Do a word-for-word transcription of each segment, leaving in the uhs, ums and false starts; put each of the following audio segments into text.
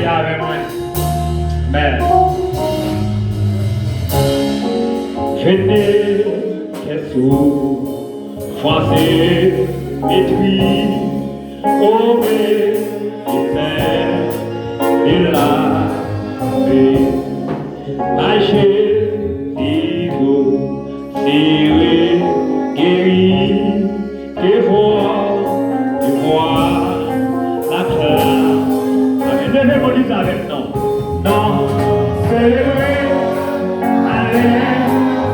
Avè mwen. Amen. Jete kè sou fwase detwi, ove e fè de la pe. Ay Jezi, dlo sere, geri, devwa, devwa, la pla. Amen. Leve mo li avèk nou. Non, selebre, ale,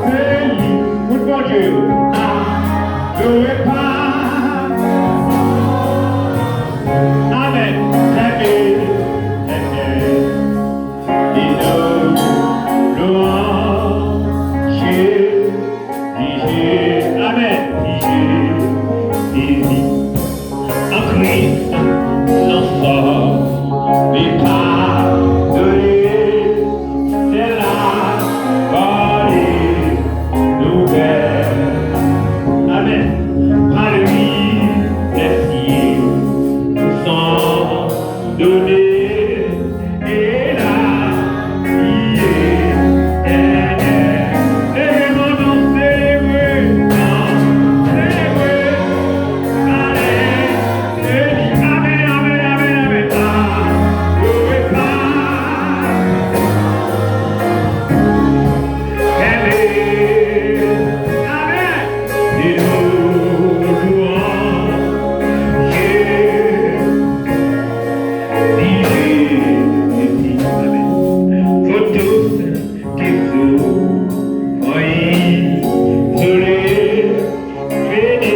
se li, tout Bondye yo. Adore pa. Amen. Trè byen, trè byen. Di nou lwanj, Jezi, Jezi, amen. Jezi, Jezi. An Kris, nou sove, padone, se la bone nouvèl. Amen. Pa lwi lè syèl, san done e lavi etènèl. Leve men nou selebre, selebre, ale, selebre. Amen, amen, amen, amen. Adore pa. Amen. Amen. Di nou lwanj, Jezi, Jezi, amen. Pour tout ce qui souffre, isolé, béni,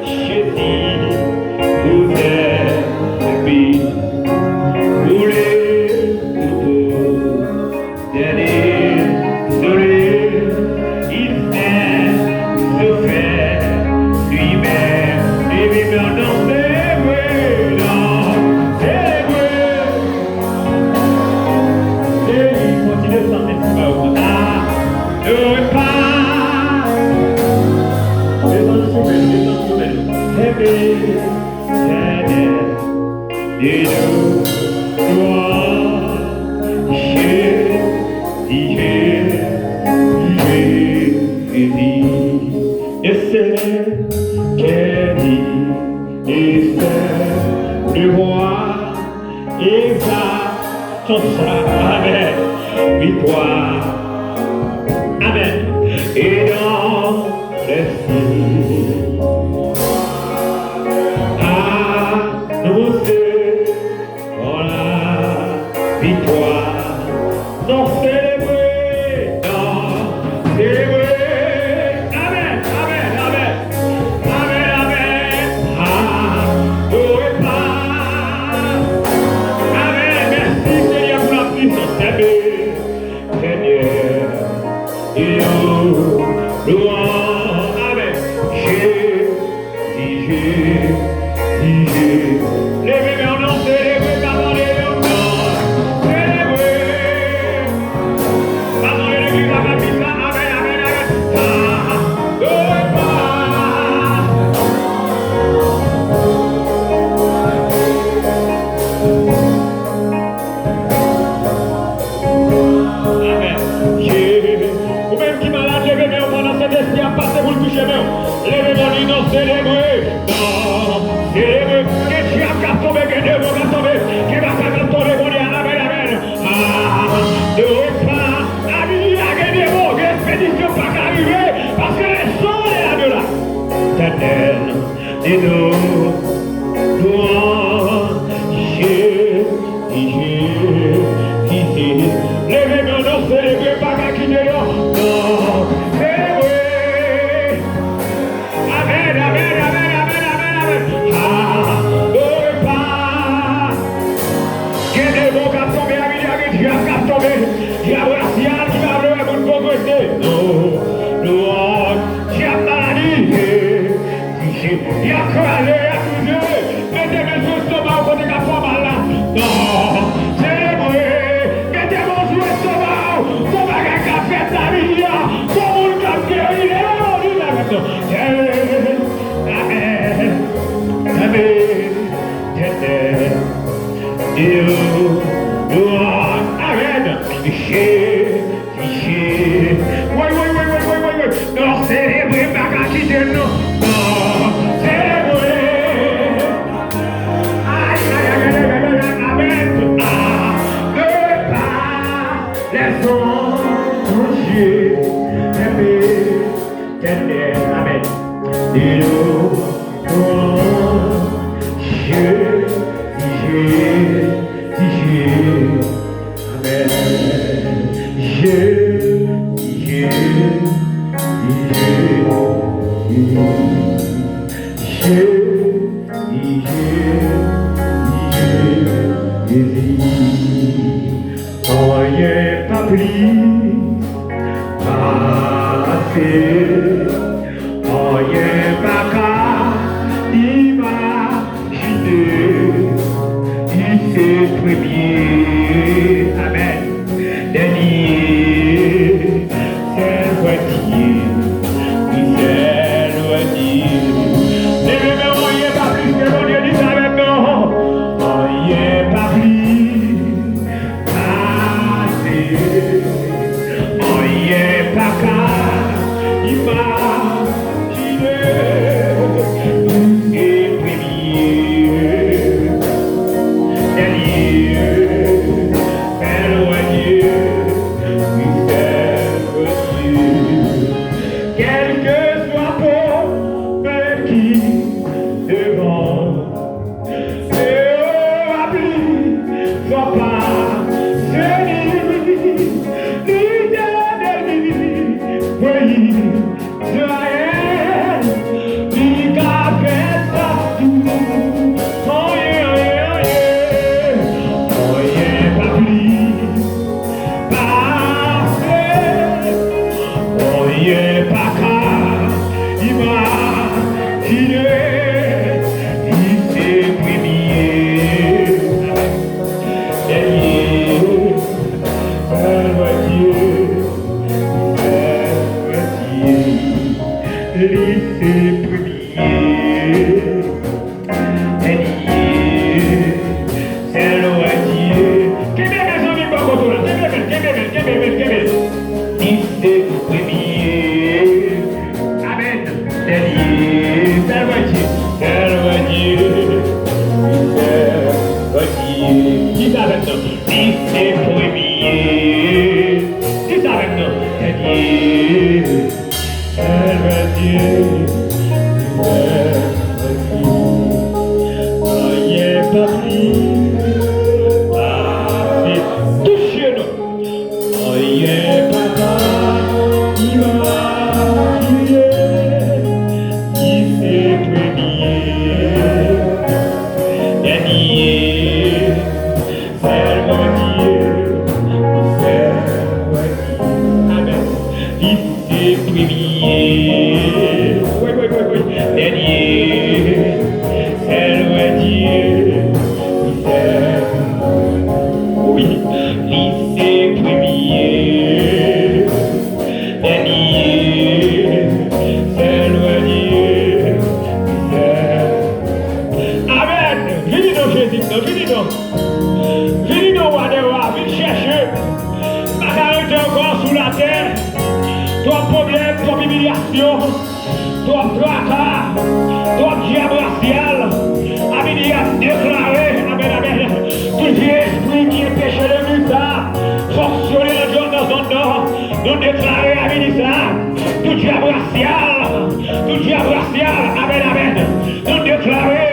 Jésus, vous êtes béni. Pour les troupeaux, Dènye sole, il s'est offert lui-même. Leve men nou selebre, nou selebre. Selebre, kontinye chante ti ba yo konsa. Adore pa. Desann sou men, desann sou men. Selebre, selebre. Di nou lwanj, Jezi, Jezi, Jezi. E se kè di, e se devwa, e sa, konsa, amen. Viktwa, amen. E non, lèsi. Anonse. Voilà, viktwa. Nou selebre, nou selebre. Amen, amen, amen. Amen, amen. Adore pa. Amen. Mèsi, Senyè, pou la pwisans. Amen. Senyè, e yo, lwanj, amen. Jezi, Jezi, Jezi. Leve men nou, selebre, pa tande lòt non. Selebre. Pa tande legliz la, pa di sa. Amen, amen, amen. Adore pa. Amen. Jezi. Ou menm ki malad, leve men w pandan Sentespri a ap pase pou l touche men w. Leve men w, di nou selebre. Non, selebre. Gen dyab k ap tonbe, gen demon k ap tonbe, gen batay k ap tonbe kounye a. Amen, amen. Ah, de repa. Amidia gen demon, gen espedisyon pa ka rive, paske le son de la de la. Etènèl. Di nou, lwanj, Jezi, Jezi. Leve men nou, selebre, pa ka kite non. Non, selebre. Amen, amen, amen, amen, amen, amen. Adore pa. Gen demon k ap tonbe, Amidia, gen dyab k ap tonbe. Dyab rasyal ki pa vle wè moun pwogrese. Non, lwanj, dyab maladi. Y ap kraze, y ap brize. Mete men sou estomak w kote k ap fè w mal la. Non. Selebre. Mete men sou estomak w. Gon bagay k ap fèt la, Biblia. Gon moun k ap geri. Leve men w, di l avèk nou. Amen. Amen. Amen. Amen. Amen. Amen. Amèn. Jezi, Jezi. Woy, woy, woy. Non, selebre, pa ka kite, non. Non, selebre. Ay, ay, ay, ay, ay, ay, ay, amèn. Ah, ne pas les anges, Amen. Dis-nous, oh, Jésus, Jésus, Jésus. Amen. Jésus, Jésus, Jésus, Jésus, Jésus. Anyen pa plis pase, anyen pa ka imajine. Li se premye, amèn, dènye, sèl vrè Dye. Wi, sèl vrè Dye. Leve men w, anyen pa plis ke Bondye, di sa avèk nou. Anyen pa plis pase, anyen pa ka imajine. Ou se premye, dènye, sèl vrè Dye, wi, sèl vrè Dye. Kèlkeswa pwoblèm ki devan, Jewova pli fò pase li, li te delivre Izrayèl, li ka fè sa tou. Anyen, anyen, anyen, anyen pa plis pase, anyen pa ka imajine. Li se premye, dènye, sèl vrè Dye, sèl vrè Dye. Li se premye, dènye, sèl vrè Dye. Kenbe, mezanmi, bò kote w la. Kenbe men, kenbe men, kenbe men, kenbe men. Li se premye. Amèn. Dènye, sèl vrè Dye. Sèl vrè Dye. Sèl vrè Dye. Di sa avèk nou. Li se premye. Di sa avèk nou. Dènye, sèl vrè Dye. Sèl vrè Dye. Anyen pa plis pase. Touche nou. Anyen pa ka imajine. Li se premye, dènye, sèl vrè Dye, sèl vrè Dye. Amèn. Li se premye. Wi, wi, wi, wi. Dènye. Sèl vrè Dye. Sèl. Wi. Li se premye. Dènye. Sèl vrè Dye. Sèl. Amèn. Vini non, Jezi, non, vini non. Vini non, Wa dè wa, vin chèche. Pa ka rete ankò sou latè. Twòp pwoblèm, twòp imilyasyon, twòp traka, twòp dyab rasyal. Abidi ap deklare, amèn, amèn. Tout vye espri ki anpeche legliz sa a fonksyone nan zòn, nan zòn nan, nou deklare abidi sa a. Tout dyab rasyal, tout dyab rasyal, amèn, amèn. Nou deklare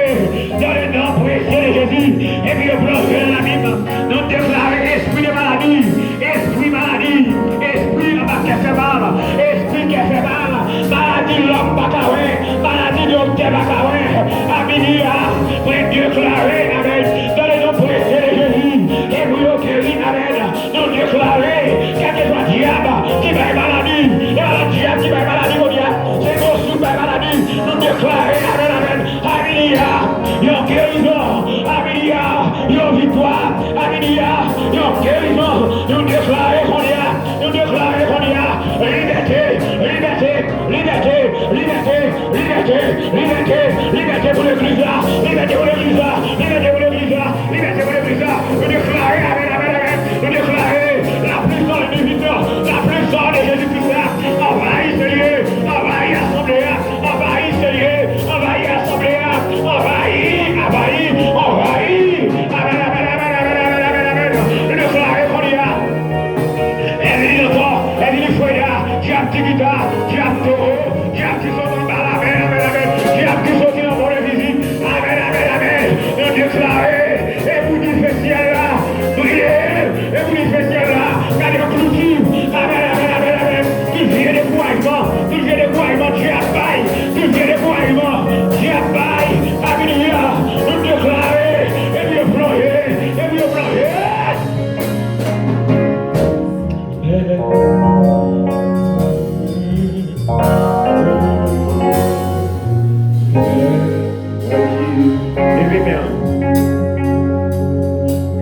dans le nom précieux de Jésus, epi yo plonje nan labim. Nou deklare espri de maladi, espri maladi, espri anba kè fè mal, espri kè fè mal, maladi lòm pa ka wè, maladi doktè pa ka wè. Abidi a, mwen deklare, amèn, dans le nom précieux de Jésus, epi yo geri, amèn. Nou deklare, kèlkeswa dyab ki bay maladi, e pa dyab ki bay maladi, kounye a, se gwo sou bay maladi. Nou deklare, amèn, amèn. Abidi a, yon gerizon. Abidi a, yon viktwa. Abidi a, yon gerizon. Nou deklare kounye a, nou deklare kounye a. Libète, libète, libète, libète, libète, libète, libète pou legliz la, libète pou legliz la, libète pou legliz la, libète pou legliz la. Nou deklare, amèn, amèn,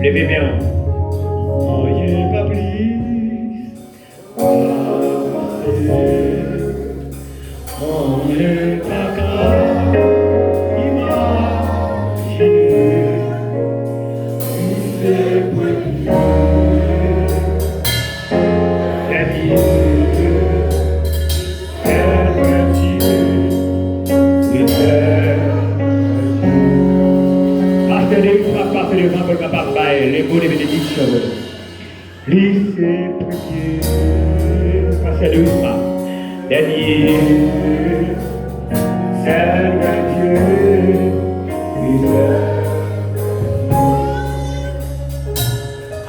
Leve men w. Anyen pa plis, pa pase. Anyen pa ka imajine. Li se premye, dènye, sèl vrè Dye, etènèl Dye. Pastè Derius ap pase devan pou l kapab bay le mot de benediksyon. Li se premye, pastè Derius pa, dènye, sèl vrè Dye, etènèl.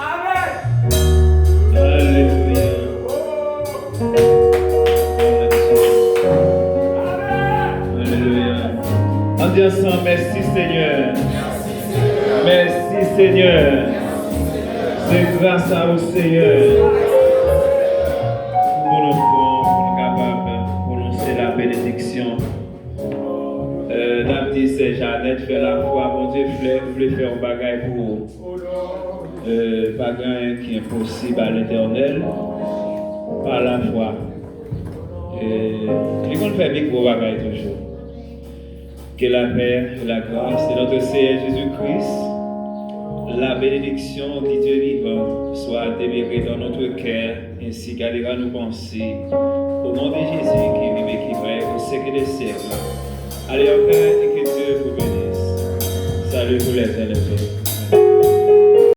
Alelouya. Alelouya. Ann di ansanm, mèsi Senyè. Mèsi Senyè. Se gras a ou Senyè. Pou nou pran, pou nou kapab pwononse la benediksyon. Euh, n ap di sè Janèt, fè lafwa, Bondye vle, vle fè yon bagay pou ou. Euh, pa gen anyen ki enposib a Letènèl, pa lafwa. Euh, li konn fè pi gwo bagay toujou. Que la paix et la grâce de notre Seigneur Jésus-Christ, la bénédiction du Dieu vivant soit demeurée dans notre cœur ainsi qu'à l'égard de nos pensées. Au nom de Jésus qui vit et qui règne au siècle des siècles. Allez en paix et que Dieu vous bénisse. Salut vous les uns les autres.